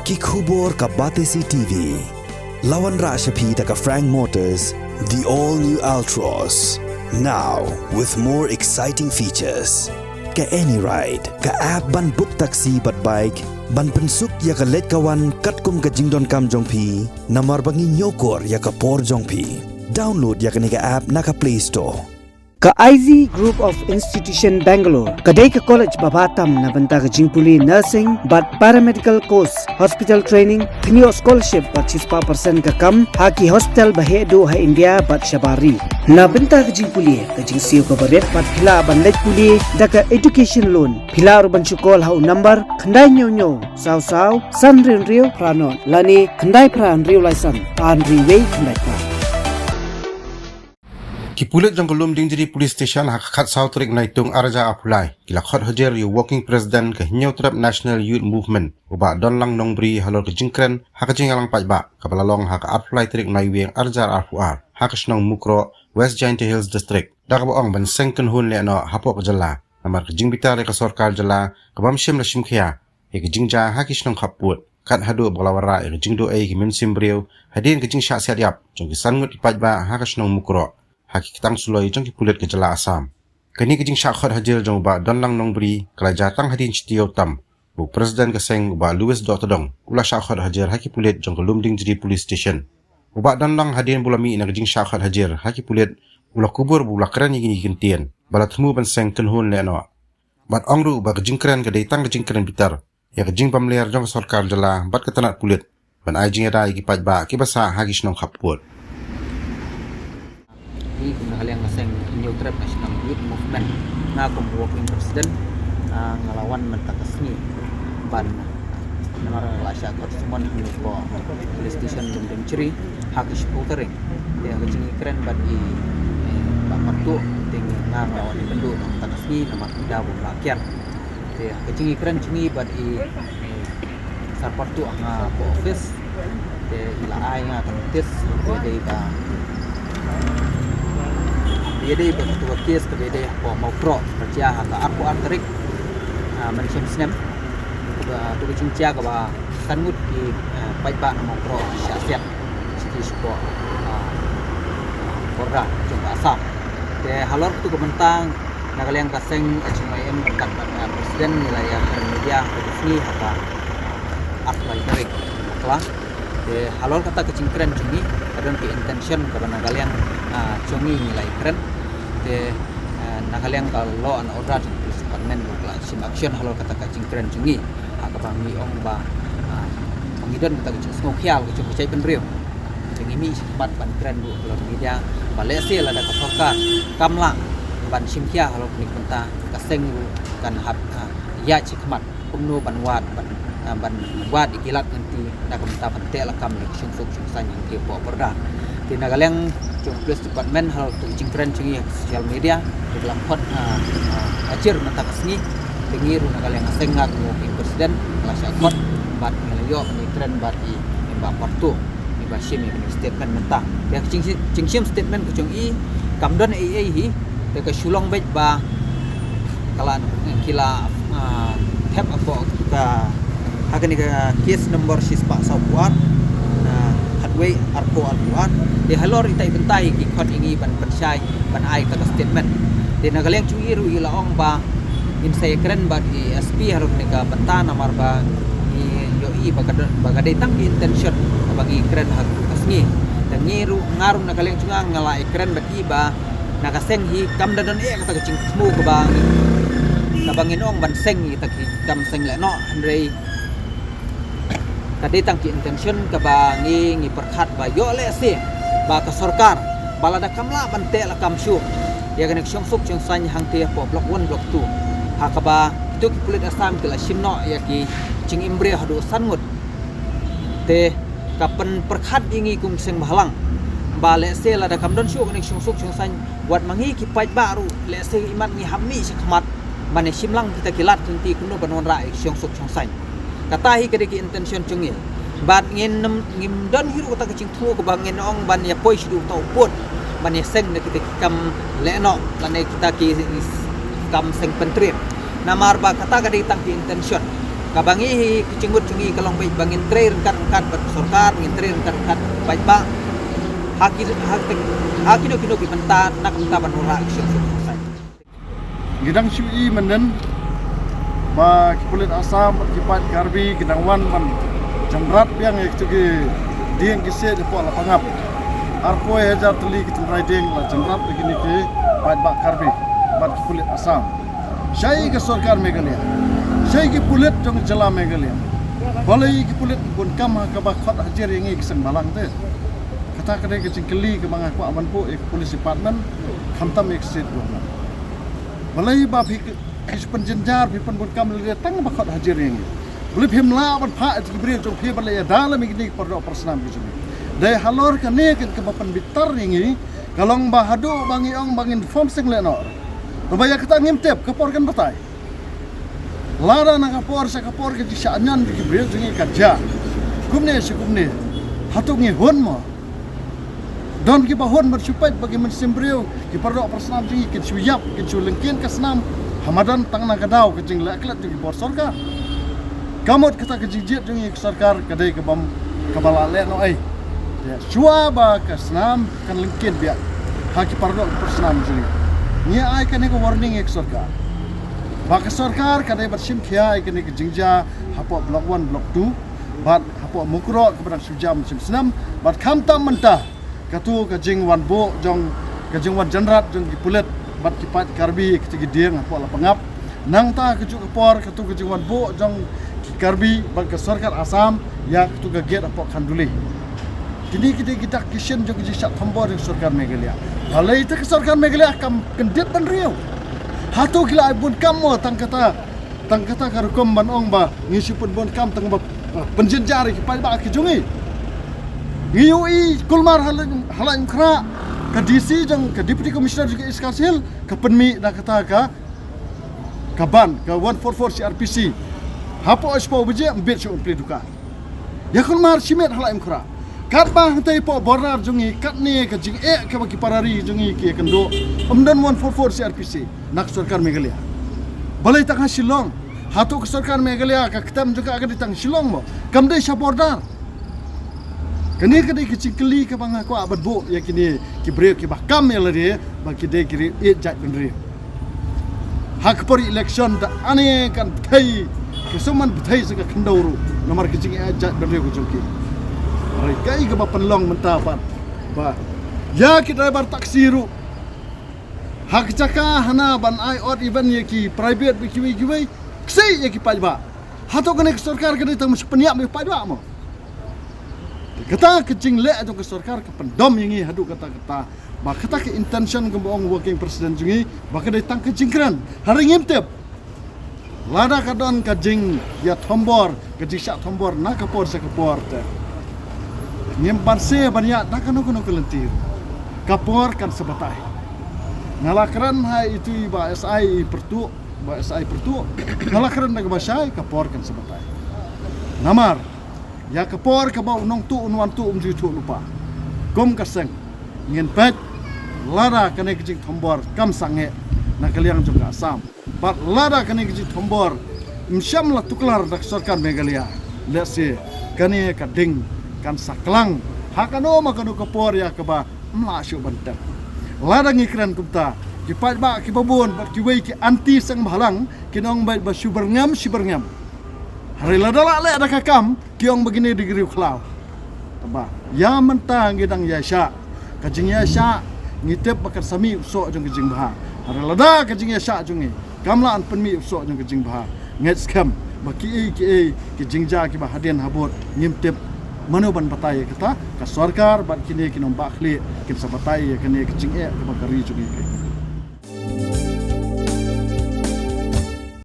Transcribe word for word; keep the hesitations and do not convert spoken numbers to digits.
Ki khubor ka Batesi T V. La wanrah sha phi da ka Frank Motors, the all new Altroz. Now with more exciting features. Ka AnyRide, ka app ban book taxi bad bike, ban pynsuk ïa ka leit ka wan katkum ka jingdonkam jong phi, namar ba ngi ñiewkor ïa ka por jong phi. Download ïa kane ka app na ka Play Store. Ka I Z Group of Institution Bangalore ka dei ka college ba bha tam na bynta ka jingpule nursing bad paramedical course, hospital training, thñiuh scholarship bad shispah percent ka kam ha ki hospital ba heh duh ha India bad shabar ri. Na bynta ka jingpule, ka jingsiew kaba rit bad phi lah ban leit pule da ka education loan. Phi lah ruh ban shu call ha u number khyndai hynñiew hynñiew saw saw san hynriew hynriew phra nod lane khyndai phra hynriew lai san ar hynriew wei khyndai phra. Ki pulit jong ka Lumdiengjri Police Station ha ka khatsaw tarik Naitung arhajar arphew lai ki la khot hajir ïa u Working President ka Hynñiewtrep National Youth Movement, u Bah Donlang Nongbri, halor ka jingkren ha ka jingïalang paidbah kaba la long ha ka arphew lai tarik Naiwieng arhajar arphew ar ha ka shnong Mukroh, West Jaintia Hills District, da kaba ong ban seng kynhun lehnoh hapoh ka jylla namar ka jingbitar ïa ka sorkar jylla kaba ym shym la shim khia ïa ka jingjia ha ki shnong khappud, kat haduh ba la wanrah ïa ka jingduh ei ki mynsiem briew hadien ka jingshah siat ïap jong ki san ngut ki paidbah ha ka shnong Mukroh ha ki ktang suloi jong ki pulit ka jylla Assam. Kane ka jingshah khot hajir jong u Bah Donlang Nongbri ka la jia tang hadien shi taïew tam ba u President ka seng, u Bah Louis Dohtdong, u la shah khot hajir ha ki pulit jong ka Lumdiengjri Police Station. U Bah Donlang, hadien ba u la mih na ka jingshah khot hajir ha ki pulit, u la kubur ba u la kren ïa kine ki kyntien ba la thmu ban seng kynhun lehnoh, bad ong ruh ba ka jingkren ka dei tang ka jingkren bitar ïa ka jingbymler jong ka sorkar jylla bad ka tnat pulit ban ai jingïada ïa ki paidbah kiba sah ha ki shnong khappud. Ngi kum na ka liang ka seng Hynñiewtrep National Youth Movement, nga kum Working President, ah, nga la wan mynta ka sngi ban, namar la shah khot summon ha Police Station Lumdiengjri ha ka shiphew tarik. Te ka jingkren bad i, eh, Bah Partuh, te nga nga la wan ïakynduh mynta ka sngi namar ka daw ba la kiar. Te ka jingkren jong ngi bad i, eh, Sir Partuh ha nga ka office. Te i la ai nga ka notice kaba dei ba, ba dei ba ka, tu ka case kaba dei hapoh Mawkroh, ka jia ha ka arphew ar tarik, ah, mynshem snem. Kaba, tu ka jingjia kaba san ngut ki, ah, paidbah na Mawkroh ki shah siat, shi ki shapoh, ah, border jong ka Assam. Te halor katu ka bynta, na ka liang ka seng H N Y M ryngkat bad, ah, President ngi la ïakren media ha ka sngi ha ka, ah, arphew lai tarik Bakla. Te halor kata ka jingkren jong ngi, ka don ka intention kaba na ka liang, ah, jong ngi ngi la ïakren. Te, ah, na ka liang ka law and order jong ka Police Department ruh ka la shim action halor kata ka jingkren jong ngi. Ha kaba ngi ong ba, ah, ba ngi don kata ka jingsngewkhia ka jong ka jaitbynriew. Te ngi mih shakhmat ban kren ruh halor media ba lehse lada ka sorkar kam lah ban shim khia halor kane ka bynta, ka seng ruh kan hap, ah, ïaid shakhmat kumno ban wad, ban, ah, ban wad ïa ki lad lynti na ka bynta ban teh lakam ïa ka shongsuk shongsaiñ hangtei hapoh border. Te na ka liang jong Police Department halor katu ka jingkren jong ngi ha social media, te ka la khot, ah, ah, hajir mynta ka sngi. Te ngi ruh na ka liang ka seng, nga kum Working President nga la shah khot bad nga la ïoh ban ïakren bad i Bah Partuh, i ba shim ïa kane ka statement mynta. Te ka jing, jingshim statement ka jong i kam don ei ei hi, te ka shu long beit ba ka la, ki la, ah, thep hapoh ka, ha kane ka case number shispah sawphew ar, ah, khatwei arphew arphew ar. Te halor ita i bynta hi ki khot ïa ngi ban pynshai ban ai kata ka statement. Te na ka liang jong i ruh i la ong ba ngin sa ïakren bad i S P halor kane ka bynta namar ba ngi ïohi ba ka don, ba ka dei tang ki intention kaba ngi kren ha katu ka sngi. Te ngi ruh, nga ruh na ka liang jong nga nga la ïakren bad i ba na ka seng hi kam da don eh kata ka jingthmu kaba ngi, kaba ngin ong ban seng ïa kita ki kam seng lehnoh, hynrei ka dei tang ki intention kaba ngi, ngi pyrkhat ba ïoh lehse ba ka sorkar ba lada kam lah ban teh lakam shuh ïa kane ka shongsuk shongsaiñ hangtei hapoh Block One, Block Two, ha kaba kitu ki pulit Assam ki la shim noh ïa ki jingim briew haduh san ngut. Te ka pynpyrkhat ïa ngi kum seng bhalang ba lehse lada kam don shuh kane ka shongsuk shongsaiñ, wat ma ngi ki paidbah ruh lehse imat ngi hap mih shakhmat ban ïa shim lang kita ki lad lynti kumno ban wanrah ïa ka shongsuk shongsaiñ. Kata hi ka dei ka intention jong ngi. Bad ngin nym, ngim don hi ruh kata ka jingthmu kaba ngin ong ban ïa poi shaduh uta u pud ban ïa seng da kita ki kam lehnoh lane kita ki kam seng pyntriem. Namar ba kata ka dei tang ki intention. Kaba ngi hi, ka jingmut jong ngi ka long ba ngin trei ryngkat ryngkat bad sorkar, ngin trei ryngkat ryngkat bad paidbah. Ha ki, ha ki, ha kino kino ki bynta, na ka bynta ban wanrah ki shuh shuh. Ngi dang shu i mynnin ba ki pulit Assam bad ki paid Karbi ki dang wan ban jynrat biang ïa kitu ki dieng ki siej hapoh Lapangap. Arphew hajar tylli ki tynrai dieng la jynrat da kine ki paidbah Karbi bad ki pulit Assam. Shaei ka sorkar Meghalaya, shaei ki pulit jong jylla Meghalaya. Balei ki pulit bun kam ha kaba khot hajar ïa ngi ki seng bhalang te? Kata ka dei ka jingkylli kaba nga kwah ban buh ïa ka police department, khamtam ïa ka state government. Balei ba phi ki, ki pynjynjar, phi pynbun kam lade tang ba khot hajar ïa ngi? Balei phim lah ban phah ïa ki briew jong phi ban leh ïada lem ïa kine ki paralok parasnam ki jong ngi? Dei halor kane kan kaba pynbitar ïa ngi, ka long ba haduh ba ngi ong ba ngin form seng leh noh. Tangba ïa kata ngim tip, ka por kan batai. Lada na ka por sha ka por ka jingshah ñion jong ki briew jong ngi ka jia kumne shi kumne, hato ngi hun mo? Don kiba hun ban shu peit ba ki mynsiem briew, ki paralok parasnam jong ngi kin shu ïap, kin shu lyngkien ka snam ha madan tang na ka daw ka jingleh klet jong ki bor sorkar. Ka mut kata ka jingjied jong ngi ka sorkar ka dei ka bym, kaba la leh noh ei. Te shuwa ba ka snam kan lyngkien biang ha ki paralok parasnam jong ngi, ngi ai kane ka warning ïa ka sorkar ba ka sorkar ka dei ban shim khia ïa kane ka jingjia hapoh Block One, Block Two bad hapoh Mukroh kaba dang shu jia shim snam, bad khamtam mynta katu ka jingwan buh jong, ka jingwan jynrat jong ki pulit bad ki paid Karbi katu ki dieng hapoh Lapangap. Nangta kajuh ka por katu ka jingwan buh jong ki Karbi bad ka sorkar Assam ïa katu ka gate hapoh Khanduli. Kine ki dei ki dak ki shin jong ka jingshah thombor jong ka sorkar Meghalaya. Balei te ka sorkar Meghalaya kam kyndit bynriew? Hato ki la ai bun kam mo tang kata, tang kata ka rukom ban ong ba ngi shu pynbun kam tang ba, ah, pynjynjar ïa ki paidbah ki jong ngi? Ngi ïohi kulmar ha Laitumkhrah, ka D C jong, ka Deputy Commissioner jong ka East Khasi Hills ka pynmih da kata ka, ka ban, ka one four four C R P C. Hapoh shiphew baje ym bit shuh ban plie dukan. Ïa kulmar shimet ha Laitumkhrah. Katba hangtei hapoh border jong ngi katne ka jingeh kaba ki para ri jong ngi ki ïakynduh, ym don one four four C R P C na ka sorkar Meghalaya. Balei tang ha Shillong? Hato ka sorkar Meghalaya ka ktem jong ka ka dei tang Shillong mo? Kam dei sha border? Kane ka dei ka jingkylli kaba nga kwah ban buh ïa kine ki briew kiba kam ïa lade ba ki dei ki ri ïeit jaitbynriew. Ha ka por election da ane kan bthei, ka shu man bthei sa ka khyndew ruh namar ka jingïeit jaitbynriew ka jong ki. Hynrei kaei kaba pynlong mynta pat ba ïa ki driver taxi ruh, ha ka jaka hana ban ai odd even ïa ki private bad kiwei kiwei, ksai ïa ki paidbah. Hato kane ka sorkar ka dei tang ban shu pynïap ïa ki paidbah mo? Kata ka jingleh jong ka sorkar ka pyndom ïa ngi haduh katta katta. Ba kata ka intention kaba ong working president jong ngi ba ka dei tang ka jingkren. Hynrei ngim tip lada ka don ka jingïathombor, ka jingshah thombor na ka por sha ka por te, ngim banse ban ïaid da kano kano ka lynti. Ka por kan sa batai. Nga la kren ha itu i Bah S I Pyrtuh, Bah S I Pyrtuh. Nga la kren da kaba shai, ka por kan sa batai. Namar ïa ka por kaba u nongtuh u nongwan tuh um ju ïathuh lypa. Kum ka seng ngin peit lada kane ka jingthombor kam sangeh na ka liang jong ka Assam, bad lada kane ka jingthombor ym shym la tuklar da ka sorkar Meghalaya, lehse kane ka ding kan sa klang ha kano ma kano ka por ïa kaba ym lah shuh ban tep. Lada ngi kren kumta, ki paidbah kiba bun bad kiwei ki anti seng bhalang kin ong beit ba shu byrngem, shu byrngem. Hynrei lada la leh da ka kam, ki ong ba kine dei ki riewkhlaw. Tangba ïa mynta ngi dang ïaishah. Ka jingïaishah ngi tip ba kan sa mih u soh jong ka jingbha. Hynrei lada ka jingïaishah jong ngi kam lah ban pynmih u soh jong ka jingbha, ngeit skhem ba kiei kiei ki jingjia kiba hadien habud ngim tip mano ban batai ïa kata, ka sorkar bad kine ki nongbah khlieh kin sa batai ïa kane ka jingeh kaba ka ri jong ngi.